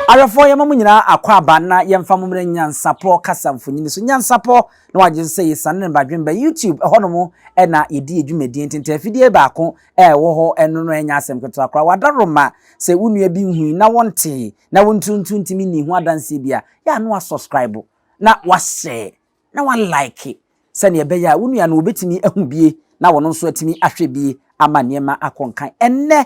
Ahwɛfoɔ yɛma mo nyinaa akwaaba na yɛmfa mo mmrɛ Nyansapɔ kasa mfonini so. Nyansapɔ na wagye so sɛ yɛsiane ne badwemba YouTube ɛhɔnom na yɛdi yɛ dwumadie ntenten afidie baako a ɛwɔ hɔ ɛno no ɛnyɛ asɛm ketewa koraa. Wadaworoma sɛ wo nua bi nhui na wɔntee na wo nso nso ntumi nnii ho adanseɛ bi a, yɛ a na wasubscribe na wahyɛ na walike sɛdeɛ ɛbɛyɛ a wo nua no ɔbɛtumi ahu bie na ɔno nso atumi ahwɛ bie ama nneɛma akɔ nkan. Ɛnnɛ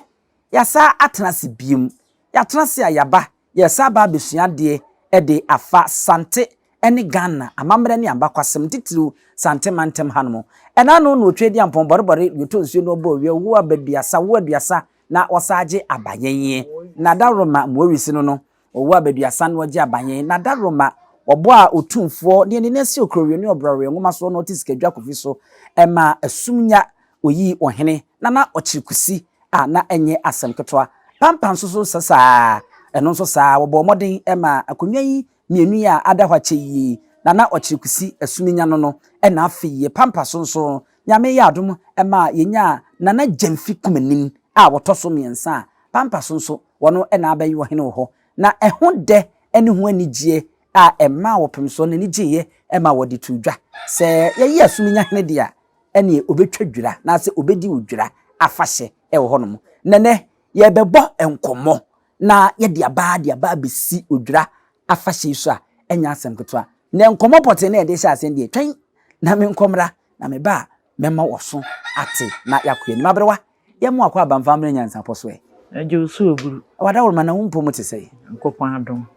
Yɛasan atena ase biom. Yɛatena ase a yɛaba, yɛresan aba abɛsua adeɛ de afa Sante ne Ghana amammerɛ ne abakwasɛm, titiriw Sante mantam hanom. Ɛna ano na Otweaduampɔn bɔrebɔre deɛ ɔtɔ nsuo na ɔbɔ owia, ɔwo abaduasa, wo aduasa na ɔsan gye abayɛn. Na dawuroma mmoawisi no no, ɔwo abaduasa na ɔgye abayɛn. Na dawuroma ɔbɔ a Otumfoɔ de ne nan si Okrowie ne Ɔbrɔwe nwoma soɔ na ɔte Sikadwa Kofi so ma asum nya oyii ɔhene na na ɔkyere kusi a na ɛnyɛ asɛm ketewa. Pampa nso so sɛ saa ara, ɛno nso saa ara. Wɔbɔɔ mmɔden maa akonnwa yi mmienu yi a ada hɔ akyɛ yie yi, na na ɔkyere kusi asuminya no no, ɛna afei yɛ Pampa so nso, Nyame yɛ adom maa yɛnyaa Nana Gyamfi Kumanim a ɔtɔ so mmiɛnsa a Pampa so nso wɔno na abɛyɛ ɔhene wɔ hɔ. Na ɛho dɛ ne ho anigyeɛ a ɛmaa wɔpem soɔ no ani gyeeɛ ma wɔde too dwa sɛ yɛyi Asuminya hene deɛ a, ɛneɛ ɔbɛtwa dwira anaasɛ ɔbɛdi odwira afahyɛ wɔ hɔnom. Na ɛnɛ yɛrebɛbɔ nkɔmmɔ na yɛde aba de aba abɛsi odwira afahyɛ yi so a, ɛnyɛ asɛm ketewa. Na nkɔmmɔ pɔtee na yɛde hyɛ aseɛ deɛ, twɛn na menkɔ mmra, na meba a mɛma w'aso ate na yɛakɔ yɛn anim. Aberewa, yɛmmoa akɔ aba mfa mmrɛ nyansapɔ so ɛ. Agye wo so aburu. W'adaworoma na wo mpo mo te sɛn? Nyankopɔn adom,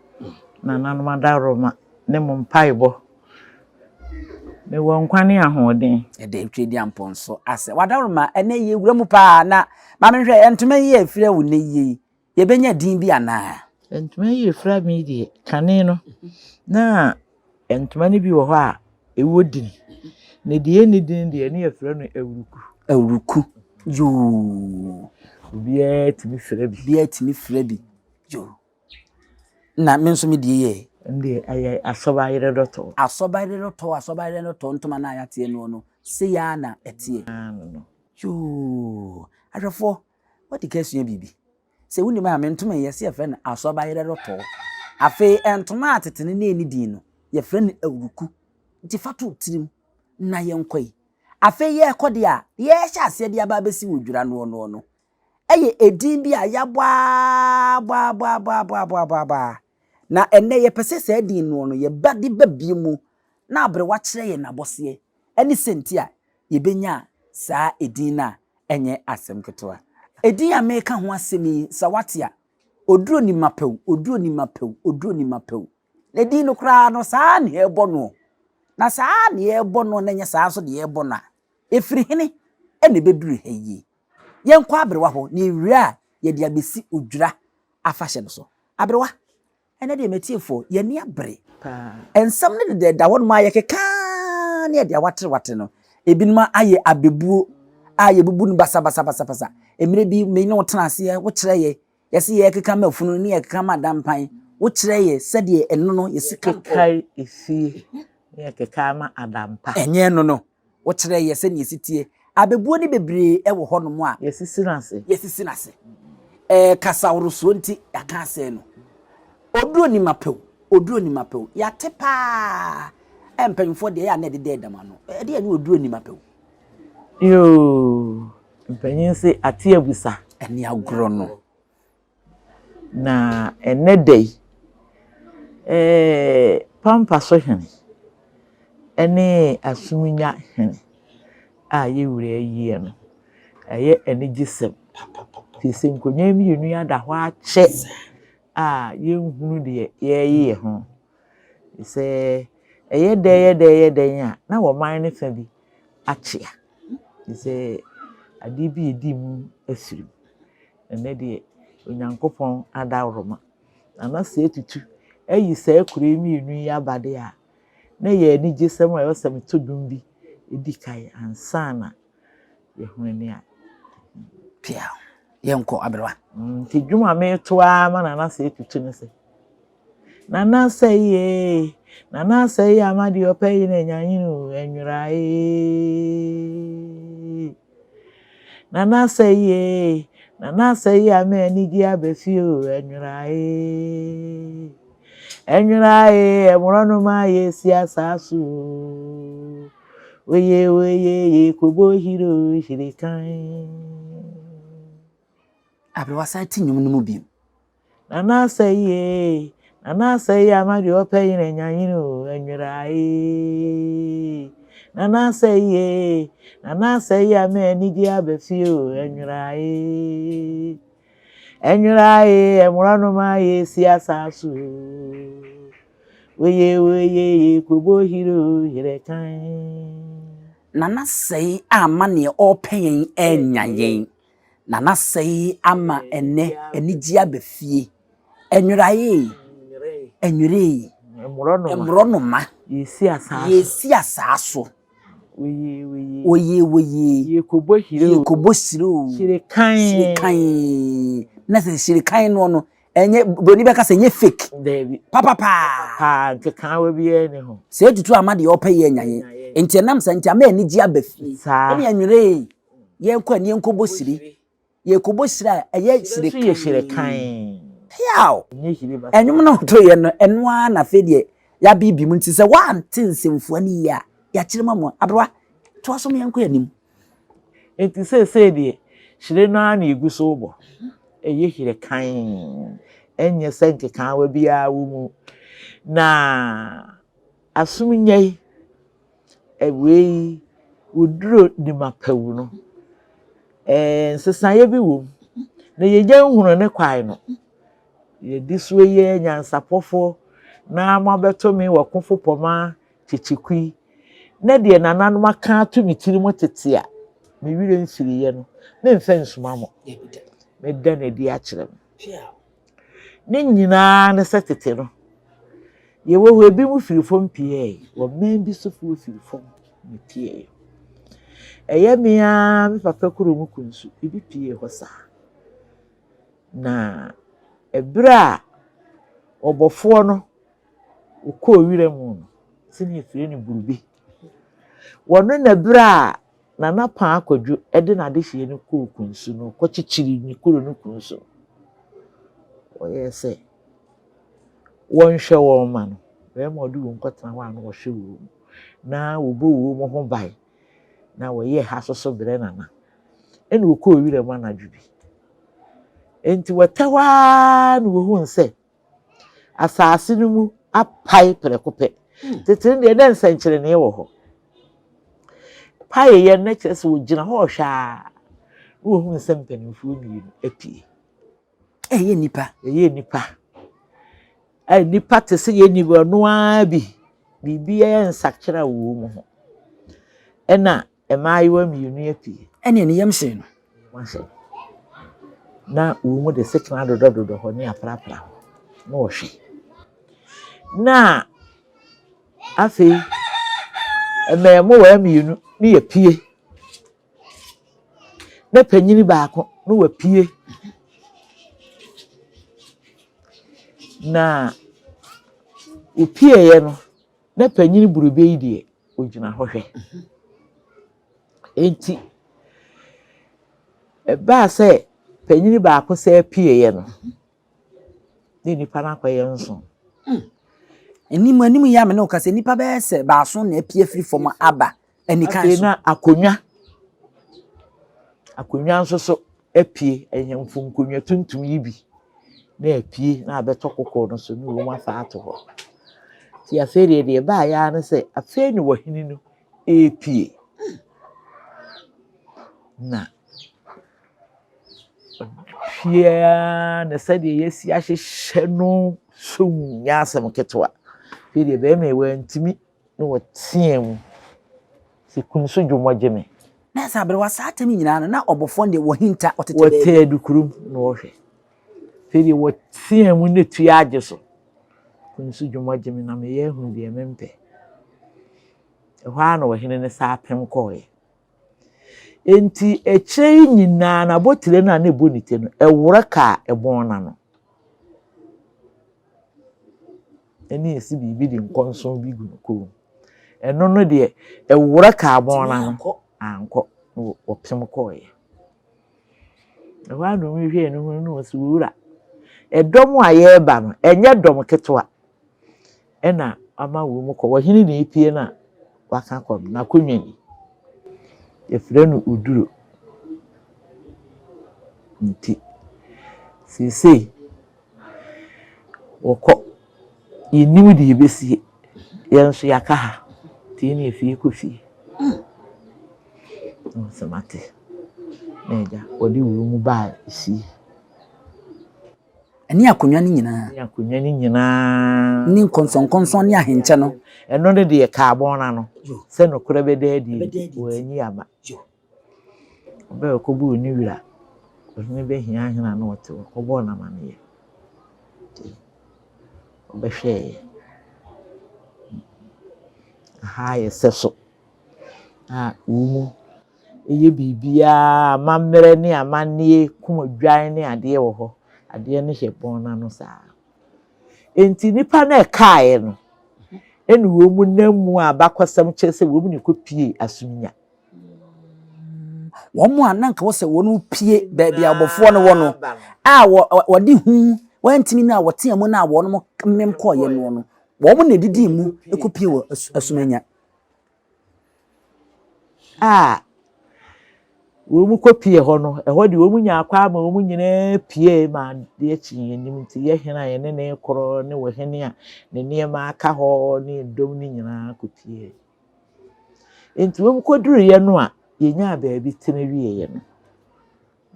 nananom adaworoma ne mo mpaebɔ. Mewɔ nkwa ne ahoɔden. Ɛda Tweduampɔn so asɛ. W'adaworoma, ɛnnɛ yi yɛwura mu paa na ma menhwɛ, ntoma yi a ɛfira wo nnɛ yi, yɛbɛnya din bi anaa? Ntoma yi a ɛfira me yi deɛ, kane no, na ntoma no bi wɔ hɔ a ɛwɔ din. Na deɛ ɛnni din deɛ, ne yɛfrɛ no awuruku. Awuruku, yoo. Obiara tumi fira bi. Obiara tumi fira bi, yoo. Na me nso me deɛ yɛ. Ɛndeɛ ɛyɛ asɔbayerɛ dɔtɔ. Asɔbayerɛ dɔtɔ, asɔbayerɛ dɔtɔ ntoma no a yɛateɛ noɔ no, sei ara na ɛteɛ. Yoo, ahwɛfoɔ, woadi kan asua biribi. Sɛ wonim a, me ntoma yi, yɛse yɛfrɛ no asɔbayerɛ dɔtɔ. Afei ntoma a tete no na ɛnni din no, yɛfrɛ no awuruku. Nti fa to wo tirim na yɛnkɔ yi. Afei yɛrekɔ deɛ a, yɛrehyɛ aseɛ de aba abɛsi wɔ dwira noɔ noɔ no, yɛ edin bi a yɛabɔ ara bɔ ara bɔ ara bɔ ara bɔ ara bɔ ara bɔ ara. Na ɛnnɛ yɛpɛ sɛ saa din noɔ no yɛba de ba bio mu na aberewa kyerɛ yɛn n'abɔseɛ ne sɛ nti a yɛbɛnya saa edin no a ɛnyɛ asɛm ketewa. Edin a mereka ho asɛm yi sɛ woate a, Oduro Nimapɛw, Oduro Nimapɛw, Oduro Nimapɛw. Na din no koraa no saa na yɛrebɔ noɔ. Na saa na yɛrebɔ noɔ na ɛnyɛ saa nso na yɛrebɔ no a, ɛfiri hene na ɛbɛduru ha yie? Yɛnkɔ aberewa hɔ, na yɛwie a, yɛde abɛsi odwira afahyɛ no so. Aberewa, ɛnnɛ deɛ m'atiefoɔ, yɛn ani abere. Nsɛm no deda hɔnom a yɛkeka ara ne yɛde awaterewate no. Ebinom ayɛ abɛbuo a yɛbubu no basabasabasabasa. Mmerɛ bi me ne wo tena aseɛ, wokyerɛ yɛ, yɛse yɛkeka ma funu ne yɛkeka ma dampan. Wokyerɛ yɛ sɛdeɛ ɛno no yɛsi ka. Yɛkeka efie ne yɛkeka ma adampa. Ɛnyɛ ɛno no. Wokyerɛ yɛ sɛnea esi teɛ. Abɛbuo no bebree wɔ hɔnom a. Yɛsisi no ase. Yɛsisi no ase. Ɛɛ kasaworosoɔ nti yɛaka asɛe no. Oduro nim apɛw, oduro nim apɛw. Yɛate paa. Ɛ mpanyinfoɔ deɛ ɛyɛ a na ɛdeda ɛdam ano. Ɛdeɛ ne oduro nim apɛw. Yoo, mpanyin se ate abusa. Ɛne agorɔ no. Na ɛnnɛ da yi, Pampa so hene ne Asumnya hene a yɛn wura ayi no, ɛyɛ anigyesɛm. Ɛfiri sɛ nkonnwa mmienu yi ada hɔ akyɛ a yɛnhunu deɛ yɛreyɛ ho. Sɛ ɛyɛ dɛn yɛ dɛn yɛ dɛn a, na ɔman no fa bi akyea. Ɛfiri sɛ adeɛ bi a ɛdi mu afiri mu. Ɛnnɛ deɛ, Onyankopɔn adaworoma, Nana Osei Tutu ayi saa kuro yi mmienu yi aba deɛ a, na ɛyɛ anigyesɛm a ɛwɔ sɛ meto dwom bi di kan ansa na yɛahunu nea. Pia, yɛnkɔ aberewa. Nti dwom a meto ara ma Nana Osei Tutu ne sɛ, Nana Osei ee, Nana Osei ama deɛ ɔpɛ yi na anya nyini o, ɛnwera ee. Nana asɛe ee, Nana asɛe ama anigye aba fie o, ɛnwera ee. Ɛnwera ee, ɛmorɔnoma yɛsi asaa so o. Oye oye yɛkɔbɔ hire o, hire kan. Aberewa san te nnwom no mu bio. Nana asɛe ee, Nana asɛe ama deɛ ɔpɛ yere anya yere o, ɛnwera ee. Nana asɛe ee, Nana asɛe ama anigye aba fie o, ɛnwera ee. Ɛnwera ee, ɛmorɔnoma yɛsi asaa so o. Oye oye yɛkɔbɔ hire o, hire kan. Nana sɛe ama neɛ ɔrepɛ yɛn anya yɛn. Nana sɛe ama ɛnnɛ anigye aba fie. Ɛnwerae, ɛnweree, mmorɔnoma, yɛsi asaa so. Yɛsi asaa so. Oye oye. Oye oye. Yɛkɔbɔ hyire o. Yɛkɔbɔ hyire o. Hyire kan. Hyire kan. Na sɛ hyire kan no no, ɛnyɛ broni bɛka sɛ ɛnyɛ fake. Daabi. Papapaa. Paa nkekaawa biara ni ho. Sɛ etutu ama deɛ ɔpɛ yɛ anya yɛn. Nti ɛnam saa nti ama anigye aba fie. Saa. Ɛne ɛnweree. Yɛnkɔ ani yɛnkɔbɔ siri. Yɛkɔbɔ siri a ɛyɛ siri kan. Yɛ siri kan. Piaw! Ɛnwom no ɔtoeɛ no, ɛno ara na afei deɛ yɛabibi mu nti sɛ woante nsɛmfua no yie a, yɛakyerɛ mu ama aberewa. Toa so ma yɛnkɔ anim. Nti seesei deɛ, hyire no ara na yɛgu so rebɔ. Ɛyɛ hyire kann. Ɛnyɛ sɛ nkekaawa biara wɔ mu. Na asom nyɛ Wei, woduro Nimapawu no, nsesaeɛ bi wɔ mu. Na yɛnya nhunu ne kwan no. Yɛdi so yɛ nyansapɔfoɔ na moabɛto me wɔ Kofo Pɔma Kyekyekui. Na deɛ nananom aka ato me tirim tete a me werɛ mfiriiɛ no, memfa nsuma mo. Meda no adi akyerɛ mo. Ne nyinaa ne sɛ tete no, yɛwɔ hɔ ebinom firi fam piae, ɔman bi sofoɔ firi fam na epiae. Ɛyɛ me ara me papa kurom Kunsu, ebi pie hɔ saa. Na ɛberɛ a ɔbɔfoɔ no ɔkɔɔ wira mu no, sɛdeɛ yɛfrɛ no Burubi, wɔno na berɛ a Nana Paa Kwadwo de n'adehyeɛ no kɔɔ Kunsu no, kɔkyekyere ne kuro no Kunsu no, wɔyɛɛ sɛ wɔnhwɛ wɔn mma no. Barima a ɔde wɔn kɔtena hɔ a na wɔhwɛ wɔn mu, na wɔbɔ wɔn ho ban, na wɔyɛ ha nso so brɛ Nana. Ɛna ɔkɔɔ wiram anadwo bi. Enti wɔtɛ hɔ ara na wɔhuu sɛ Asase no mu apae prɛko pɛ. Tete no deɛ na nsɛnkyerɛnneɛ wɔ hɔ. Paeɛ no na kyerɛ sɛ wɔgyina hɔ rehwɛ a na wɔhunu sɛ mpanimfoɔ mmienu apue. Ɛyɛ nnipa. Ɛyɛ nnipa. A nnipa te sɛ yɛn nnipa no ara bi. Biribiara nsakyera wɔ wɔn ho. Ɛna Mmaayewa mmienu apue. Ɛnneɛ ne yam hyee no. Wɔahyɛ no. Na wɔn de sekan adodɔdodɔ hɔ ne aprapra hɔ na wɔhwɛ. Na afei mmaamua mmienu ne yɛapue. Na panin baako na wapue. Na wɔpueeɛ no, na panin burobɛ yi deɛ, ɔgyina hɔ hwɛ. Enti, ɛbaa sɛ panin baako sɛ pieeɛ no, na nnipa no akɔyɛ nson. Hmm. Anim anim yi a me ne wo kasa nnipa bɛyɛ sɛ baason na apue afiri fam aba anikan Afei so. na akonnwa akonnwa nso so apue, ahemfo nkonnwa tuntum yi bi na apue na abɛtɔ koko no so na wɔn afa ato hɔ. Nti afei deɛ deɛ ɛbaeɛ ara ne sɛ afei na ɔhene no repue. Na ɔpue ara na sɛdeɛ yɛasi ahyehyɛ no so nyɛ asɛm ketewa. Afei deɛ barima yi wantumi na wɔteaa mu sɛ Kunsu Dwomɔ gye me. Na sɛ aberewa saa tam nyinaa no, na ɔbɔfoɔ no deɛ wɔhinta, ɔtete baabi. Wɔte adukurom na wɔhwɛ. Afei deɛ wɔteaa mu na tua agye so. Kunsu Dwomɔ gye me na meyɛ ahunu deɛ mempɛ. Ɛhɔ ara na ɔhene no saa pem kɔɔeɛ. Enti akyire yi nyinaa n'abotire no a na ɛbɔ ne ti no, ɛworɔ kaa ɛbɔn no ano. Ɛne ɛsi biribi de nkɔnsɔn bi gu ne kɔn mu. Ɛno no deɛ, ɛworɔ kaa bɔn no ano, ankɔ, na wɔpem kɔeɛ. Ɛhɔ ara na wɔhwehwɛɛ no hunu no wɔsi wura. Ɛdɔm a yɛreba no, ɛnyɛ dɔm ketewa. Ɛna ama wɔn mu kɔ. Ɔhene na epie no a waka kɔ no, n'akonnwa ni. Yɛfrɛ no Oduro. Nti, seesei wɔkɔ. Yɛnnim deɛ ɛbɛsie. Yɛn nso yɛaka ha. Nti yɛn deɛ fie kɔ fie. Na ɔsɛ mate. Na agya, wɔde wura mu baa sie. Ɛne akonnwa no nyinaa. Ne akonnwa no nyinaa. Ne nkɔnsɔnkɔnsɔn ne ahenkyɛ no. Ɛno ne deɛ kaa bɔn no ano. Sɛ nokorɛ bɛda adi, wɔanyi ama. Ɔbɛɛ ɔkɔbɔɔ ne wura. Ɔhene bɛhia ahene a na ɔte hɔ. Ɔkɔbɔɔ no amaneɛ. Nti ɔbɛhwɛeɛ. Aha ayɛ sɛ so a wɔn mu yɛ biribiara, amammerɛ ne amanneɛ, kum odwan ne adeɛ wɔ hɔ. Adeɛ no hyɛ bɔn no ano saa. Nti nnipa no a ɛkaeɛ no, ɛna wɔn mu nam mu a abakɔsɛm kyerɛ sɛ wɔn na ɛkɔpie Asumnya. Wɔn a na nka wɔsɛ wɔn pie baabi a abɔfoɔ no wɔ no, a wɔde hu wɔantumi no a wɔtea mu no a wɔn mem kɔɔeɛ no no, wɔn na ɛdidii mu kɔpie wɔ Asumanya. A wɔn kɔpie hɔ no, ɛhɔ de wɔn nyaa kwan ma wɔn nyinaa pie ma adeɛ kyee yɛn anim nti yɛ hene a yɛne ne korɔ ne wɔ hene a ne nneɛma aka hɔ ne dɔm no nyinaa kɔpie. Nti wɔn kɔduruiɛ no a yɛnyaa baabi tena wieeɛ no,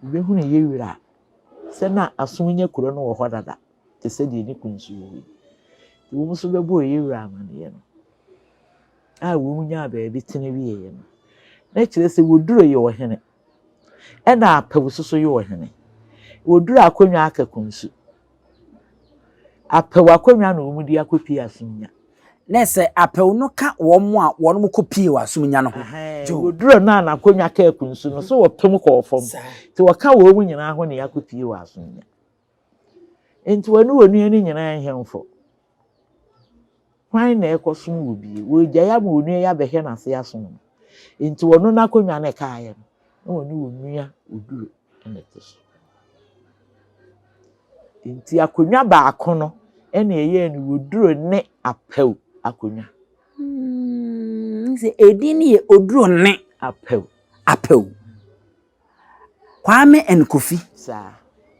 yɛbɛhunu yɛ wura sɛ na Asomnya kuro no wɔ hɔ dada te sɛ deɛ ne kunsu wɔ hɔ yi. Nti wɔn nso bɛbɔɔ yɛ wura amanneɛ no a wɔn nyaa baabi tena wieeɛ no, na kyerɛ sɛ wɔduro yɛ ɔhene ɛna Apɛw nso so yɛ ɔhene. Wɔduro akonnwa aka kunsu. Apɛw akonnwa na wɔn de akɔpie Asomnya. Na sɛ Apɛw no ka wɔn a wɔn kɔpie wɔ Asomnya no ho. Wɔduro no a n'akonnwa ka kunsu no so wɔpem kɔɔ fam. Nti wɔka wɔn nyinaa ho na yɛakɔpie wɔ Asomnya. Nti wɔne wɔn nua no nyinaa nhemfo. Hwan na ɛkɔsom wɔ bie? Wɔgyae ama wɔn nua yi abɛhwɛ n'ase asom no. Nti wɔno n'akonnwa no ɛkaeɛ no, na wɔne wɔn nua Oduro na ɛte so. Nti akonnwa baako no ɛna ɛyɛɛ no Oduro ne Apɛw akonnwa. Sɛ edin no yɛ Oduro ne Apɛw. Apɛw. Kwame and Kofi. Saa.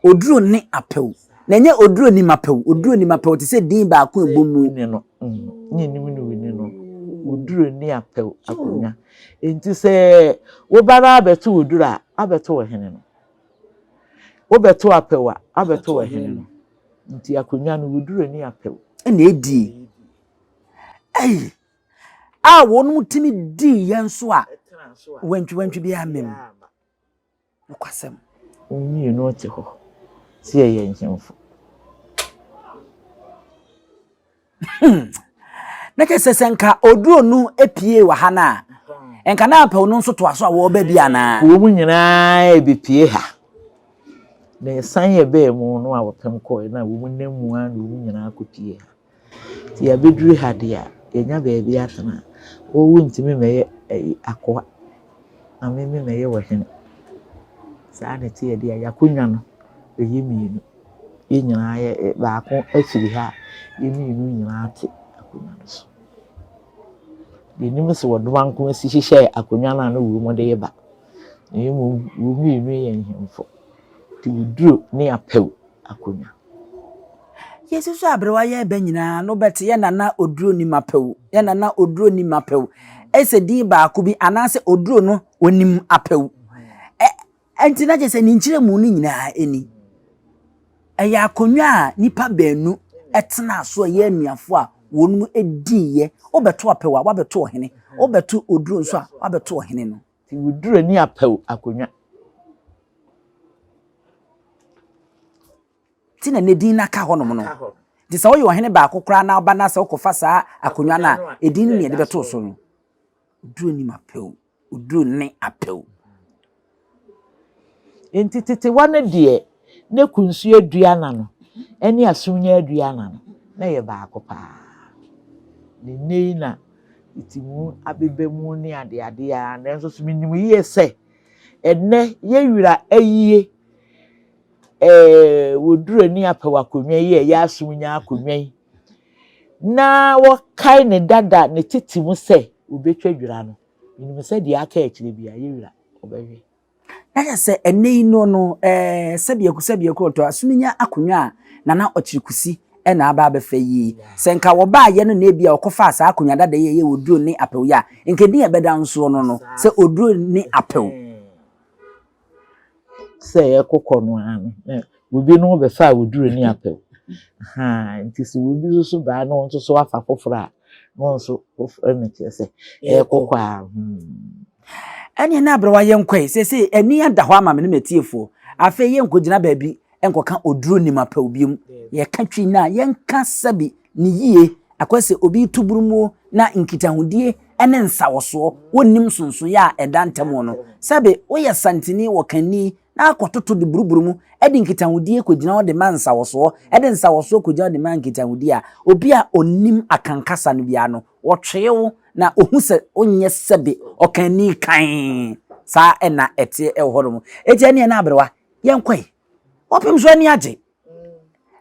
Oduro ne Apɛw. Na ɛnyɛ Oduro nim Apɛw. Oduro nim Apɛw te sɛ din baako ɛbɔ mu. Ne no. Ne nim ne wini no. Oduro ne Apɛw akonnwa. Nti sɛ woba na abɛto Oduro a, abɛto ɔhene no. Wobɛto Apɛw a, abɛto ɔhene no. Nti akonnwa no Oduro ne Apɛw. Ɛna edie. Ɛyi. A wɔn tumi dii yɛn so a wantwiwantwi biara mmem. Nokwasɛm. Wɔn mmienu te hɔ sɛ yɛyɛ nhemfo. Na kyerɛ sɛ sɛ nka Oduro no pie wɔ ha no a, nka na Apɛw no nso toa so a wɔreba bi anaa? Wɔn nyinaa bɛpie ha. Na ɛsan yɛ bɛɛ mu no a wɔpem kɔɛ na wɔn nam mu ara na wɔn nyinaa kɔpie ha. Nti yɛabɛduru ha deɛ a, yɛnya baabi atena. Wɔn ntumi mmɛyɛ ɛyi akoa na me me mmɛyɛ ɔhene. Saa na ɛte yɛ deɛ yɛakonnwa no ɛyɛ mmienu. Yɛn nyinaa yɛ baako afiri ha a, yɛn mmienu nyinaa te akonnwa no so. Deɛ nim sɛ wɔde anko asi hyehyɛ akonnwa no a na wɔn de reba. Na mmom wɔn mmienu yɛ nhemfo. Nti Oduro ne Apɛw akonnwa. Yɛsi so aberewa yɛ bɛ nyinaa no bɛte yɛ nana Oduro nim Apɛw. Yɛ nana Oduro nim Apɛw. Ɛsɛ din baako bi anaasɛ Oduro no onim Apɛw. Ɛnti na kyerɛ sɛ ne nkyerɛmu no nyinaa ɛni. Ɛyɛ akonnwa a nipa baanu ɛtena so a ɛyɛ anuafo a wɔn mu diiɛ. Wobɛto Apɛw a wabɛto ɔhene. Wobɛto Oduro nso a wabɛto ɔhene no. Nti Oduro ne Apɛw akonnwa. Nti na ne din no aka hɔnom no. Nti sɛ woyɛ ɔhene baako koraa na woba na sɛ wokɔfa saa akonnwa no a, edin no na yɛde bɛto so no. Oduro nim Apɛw. Oduro ne Apɛw. Nti tetewa no deɛ, ne kunsu aduana no ne Asumnya aduana no, na ɛyɛ baako paa. Ne nnɛ yi na tete mu abeba mu ne adeade a, nanso so menim yie sɛ ɛnnɛ yɛwura ayie. Ɛɛ wɔduru ani apɛw akonnwa yi a ɛyɛ asom nya akonnwa yi na wɔkae ne dada ne tete mu sɛ wɔbɛtwa dwira no, menim sɛ deɛ aka akyire biara yɛwura ɔbɛhwɛ. Na kyerɛ sɛ ɛnnɛ yi no no ɛɛ sɛbiako sɛbiako ɔtɔ asominya akonnwa a Nana Ɔkyere Kusi na aba abɛfa yi. Sɛ nka wɔbaayɛ no na ebia wɔkɔfaa saa akonnwa dada yi a ɛyɛ Oduro ne Apew yi a, nka edin a ɛbɛda nsoɔ no no sɛ Oduro ne Apew. Sɛ yɛkokɔ no ara no, na obi no bɛfaa Oduro ne Apew. Ahaa, nti sɛ obi nso so baa na ɔno nso so afa foforɔ a, na ɔno nso foforɔ na kyerɛ sɛ ɛrekokɔ a. Hmm. Ɛneɛ na aberewa yɛnkɔe, seesei ani ada hɔ ama me ne m'atiefoɔ. Afei yɛnkɔgyina baabi nkɔka oduro nim apɛw biom. Yɛka twi no a, yɛnka sɛbi ne yie. Akɔyɛ sɛ obi reto burumuo na nkitahodie ne nsawɔsoɔ, wɔnnim nsonsonoeɛ a ɛda ntam no. Sɛbe woyɛ Santini, Ɔkanni, na akɔtoto de buruburu mu de nkitahodie kɔgyina hɔ de ma nsawɔsoɔ, de nsawɔsoɔ kɔgyina hɔ de ma nkitahodie a, obi a ɔnnim Akan kasa no biara no, wɔtwee wo na ɔhu sɛ wonyɛ sɛbe ɔkanni kann. Saa na ɛteɛ wɔ hɔnom. Enti ɛneɛ na aberewa, yɛnkɔe. Wɔpem so ani agye.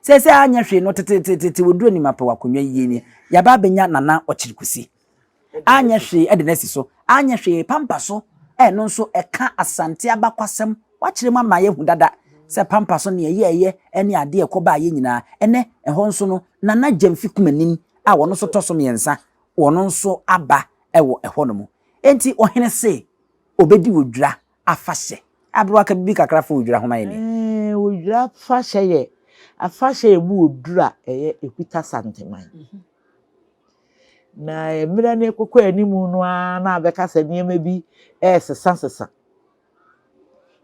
Seesei anyɛ hwee no tetetetete wɔduru anim apɛ wɔ akonnwa yie ni. Yɛaba abɛnya Nana Ɔkyerekusi. Anyɛ hwee de no asi so. Anyɛ hwee Pampa so ɛno nso ɛka Asante abakwasɛm. Wakyerɛ mu ama yɛahu dada sɛ Pampa so nea ɛyɛɛyɛ ne adeɛ a ɛkɔbaeɛ nyinaa. Ɛnnɛ ɛhɔ nso no Nana Gyamfi Kumanin a ɔno nso tɔ so mmiɛnsa ɔno nso aba wɔ ɛhɔnom. Enti ɔhene se ɔbɛdi Odwira afahyɛ. Aberewa ka biribi kakra fa Odwira ho ma yɛn ɛ. Ɛɛ, Odwira afahyɛ yɛ afahyɛ a ɛmu wɔ duru a ɛyɛ ɛkuta Santeman. Na mmerɛ no rekokɔ anim no ara na abɛka sɛ nneɛma bi resesasesa.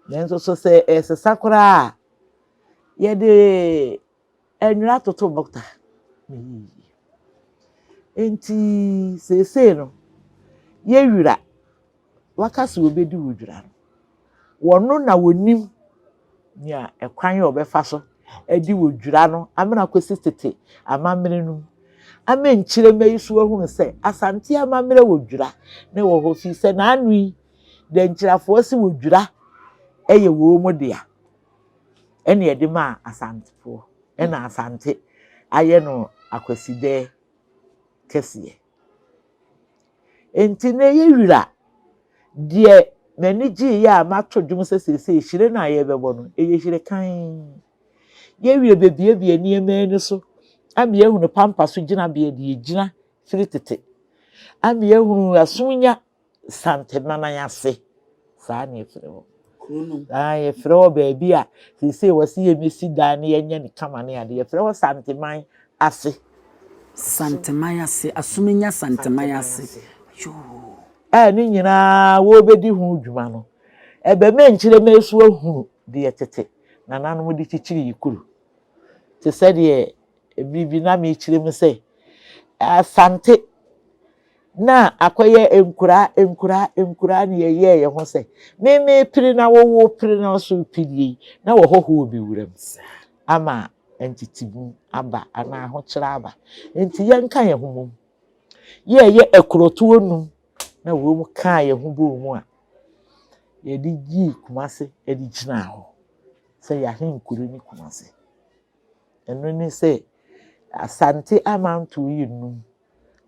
Nanso so sɛ ɛresesa koraa a, yɛde nwera toto bɔta na ɛyɛ yie. Enti seesei no, yɛwira waka sɛ obedi wo dwira no, wɔno na wɔnim nea ɛkwan a ɔbɛfa so adi wo dwira no amena kɔsi tete amammerɛ no mu. Ama nkyirema yi so ahunu sɛ Asante amammerɛ wɔ dwira na ɛwɔ hɔ firi sɛ n'ano yi Dankyirafoɔ se wɔ dwira yɛ wɔn mu dea ɛna ɛde maa Asantefoɔ ɛna Asante ayɛ no Akwasidɛɛ kɛseɛ. Enti na ɛyɛ wira. Deɛ m'ani gyeeɛ a mato dwom sɛ seesei hyire no a yɛrebɛbɔ no, ɛyɛ hyire kann. Yɛwie bɛbuebue nneɛma ani so ama yɛahunu pampa so gyinabea deɛ ɛgyina firi tete, ama yɛahunu asomnya Santeman ase, saa na yɛfrɛ hɔ. Kuro no. Ah, yɛfrɛ hɔ baabi a seesei wɔsi yɛmmɛsi dan na yɛnyɛ no kama ne ade. Yɛfrɛ hɔ Santeman ase. Santeman ase, Asumenya Santeman ase. Yoo. A ne nyinaa wɔrebɛdi ho dwuma no, ɛbɛma nkyerɛma yi so ahunu deɛ tete nananom de kyekyere yi kuro. Te sɛ deɛ bere bi na mekyerɛ mu sɛ Asante na akɔyɛ nkuraa nkuraa nkuraa na yɛyɛɛ yɛn ho sɛ me mepere na wo wopere na wo nso wopere yi na wɔhɔhoɔ bi wuram ama ntetemu aba anaa ahokyerɛ aba. Nti yɛnka yɛn ho mmom. Yɛɛyɛ akurotoɔ num na wɔn kaa yɛn ho bɔɔ mu a yɛde yii Kumase de gyinaa hɔ sɛ yɛn ahenkuro ne Kumase. Ɛno ne sɛ Asante amantoɔ yɛ num.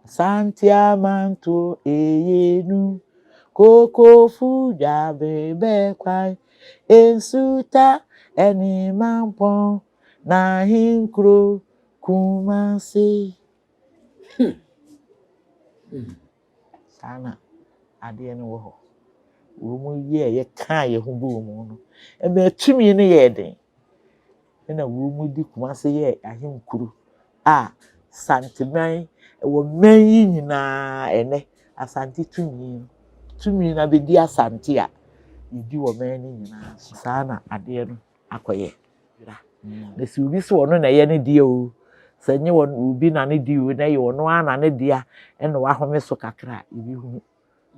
Asante amantoɔ ɛyɛ num. Kokofu dwabe kwan. Nsuta ɛne Mampɔn n'ahenkuro Kumase. Hmm. Saa na adeɛ no wɔ hɔ. Wɔn yɛɛ yɛkaa yɛn ho bɔɔ mu no, ɛma tumi no yɛɛ den. Ɛna wɔn de Kumase yɛɛ ahenkuro a Santeman wɔ mmɛn yi nyinaa ɛnɛ Asante tumi no tumi no abɛdi Asante a yɛdi wɔ mɛn no nyinaa so. Saa na adeɛ no akɔyɛ. Na sɛ obi sɛ ɔno na ɛyɛ ne deɛ o, sɛ nye wɔn obi na ne deɛ o, na ɛyɛ ɔno ara na ne dea ɛna wahome so kakra a, yɛbɛhunu.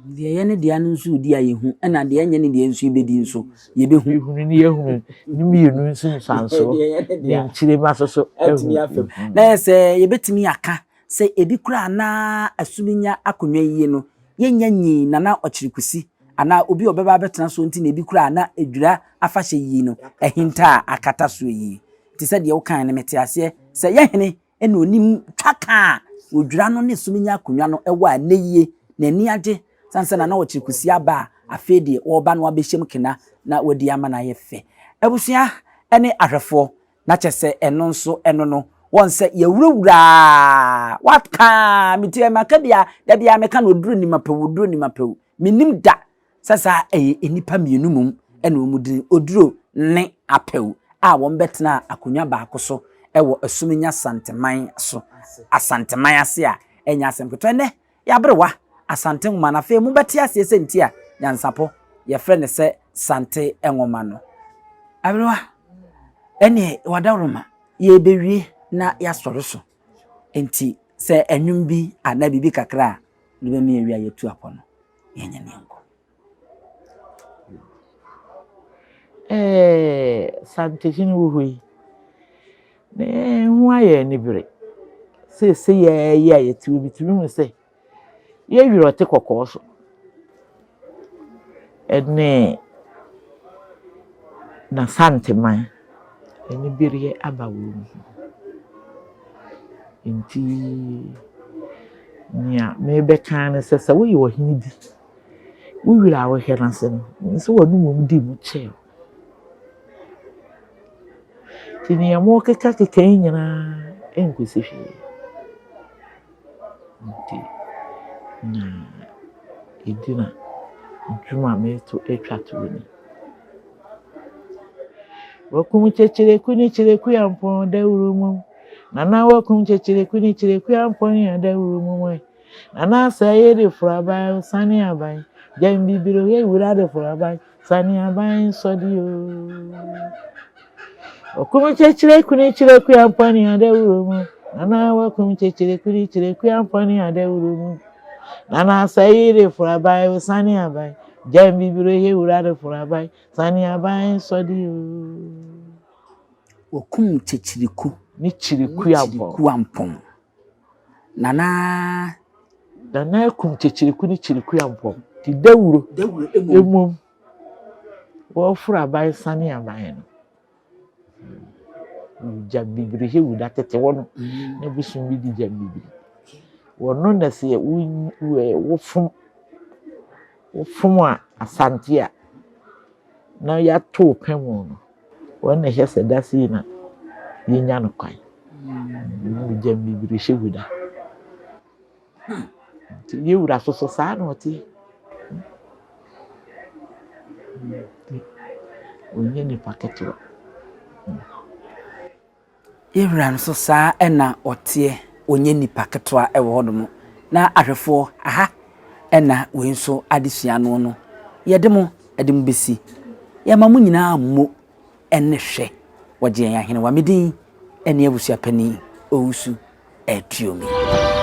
Deɛ ɛyɛ ne dea no nso redi a yɛhu, ɛna deɛ ɛnyɛ ne dea nso rebɛdi nso, yɛbɛhu. Yɛhunu ne yɛhunu ne mmienu nsunsuansoɔ ne nkyirema nso so atumi afa mu. Na yɛ sɛ yɛbɛtumi aka sɛ ebi koraa na Asuminya akonnwa yie no, yɛnnya nyii Nana Ɔkyere Kusi. anaa obi a ɔbɛba abɛtena soɔ nti na ebi koraa na Edwira afahyɛ yi no ahinta a akata soɔ yi. Te sɛ deɛ wokae no mete aseɛ sɛ yɛ hene na onim twaka a Odwira no ne Suminya akonnwa no wɔ a nnɛ yie n'ani agye sane sɛ Nana Ɔkyere Kusi aba a afei deɛ wɔreba no abɛhyɛm kena na wadi ama no ayɛ fɛ. Abusua ne ahwɛfoɔ Na kyɛ sɛ ɛno nso ɛno no wɔn sɛ yɛwurawuraa waka me ti maka bia da bia meka no oduro nim apɛw oduro nim apɛw menim da sɛ saa ɛyɛ nnipa mmienu mum ɛna wɔn dini oduro ne apɛw a wɔn bɛtena akonnwa baako so ɛwɔ Asuminya Santeman so Asanteman ase a ɛnyɛ asɛm ketewa ɛnɛ Y'aberewa, Asante nwoma no, afei mobɛte aseɛ sɛ nti a Nyansapɔ yɛfrɛ no sɛ Sante nwoma no. Aberewa, ɛneɛ w'adaworoma, yɛrebɛwie na yɛasɔre so, nti sɛ ɛnwom bi anaa biribi kakra a wode bɛma yɛawie a yɛatu akɔ no, yɛnyɛ ne yɛnkɔ. Ɛɛ Santehene wɔ hɔ yi, ne ho ayɛ anibere. Seesei ara yi a yɛte hɔ yi, mitumi hu sɛ yɛn werɛ ɔte kɔkɔɔ so ne n'Asanteman anibereɛ aba wɔn mu. Nti nea merebɛka ara ne sɛ, sɛ woyɛ ɔhene bi, wo werɛ a wohwɛ no ase no, ɛsɛ sɛ wɔne wɔn di mu kyɛw. Nti nea morekekakeka yi nyinaa ɛnkɔsi hwee. Nti na ɛgyina dwom a mereto atwa toɔ ni. Wakum kyekyereku ne kyereku ampɔn dawuro mu. Nana wakum kyekyereku ne kyereku ampɔn dawuro mu. Nana asɛe de foro aban sane aban. Gyambibiro yɛ wura de foro aban. Sane aban sɔde o. Wakum kyekyere kuni kyerɛ kua mpɔne adawuro mu. Nana wakum kyekyere kuni kyerɛ kua mpɔne adawuro mu. Nana asɛe de foro aban o sane aban. Gyambibiro yɛ wura de foro aban. Sane aban sɔde o. Wakum kyekyere Ne kyerɛ kua mpɔn. Kua mpɔn. Nana. Nana akum Kyekyereko ne Kyereko Ampɔn nti dawuro mmom wɔforo aban sane aban no. Gyambibiri hɛ wuda tete hɔ no na bosom bi di gyambibiri. Wɔno na sɛ wofom wofom a Asante a na yɛato wo pɛ mu no. Wɔn na ɛhyɛ sɛ da sei na yɛnya no kwan. Mu gya bibiri hyɛ gu da. Nti yɛ wura soso saa na ɔte. Ɔnyɛ nipa ketewa. Yɛn Wura nso saa na ɔteɛ, ɔnyɛ nipa ketewa wɔ hɔ nom. Na ahwɛfoɔ, aha na wei nso adesua ano no, yɛde mo de mo bɛsi. Yɛma mo nyinaa mmo ne hwɛ, wɔgye yɛn ahenewa. Me din ne Abusuapanin Owusu Atuomi.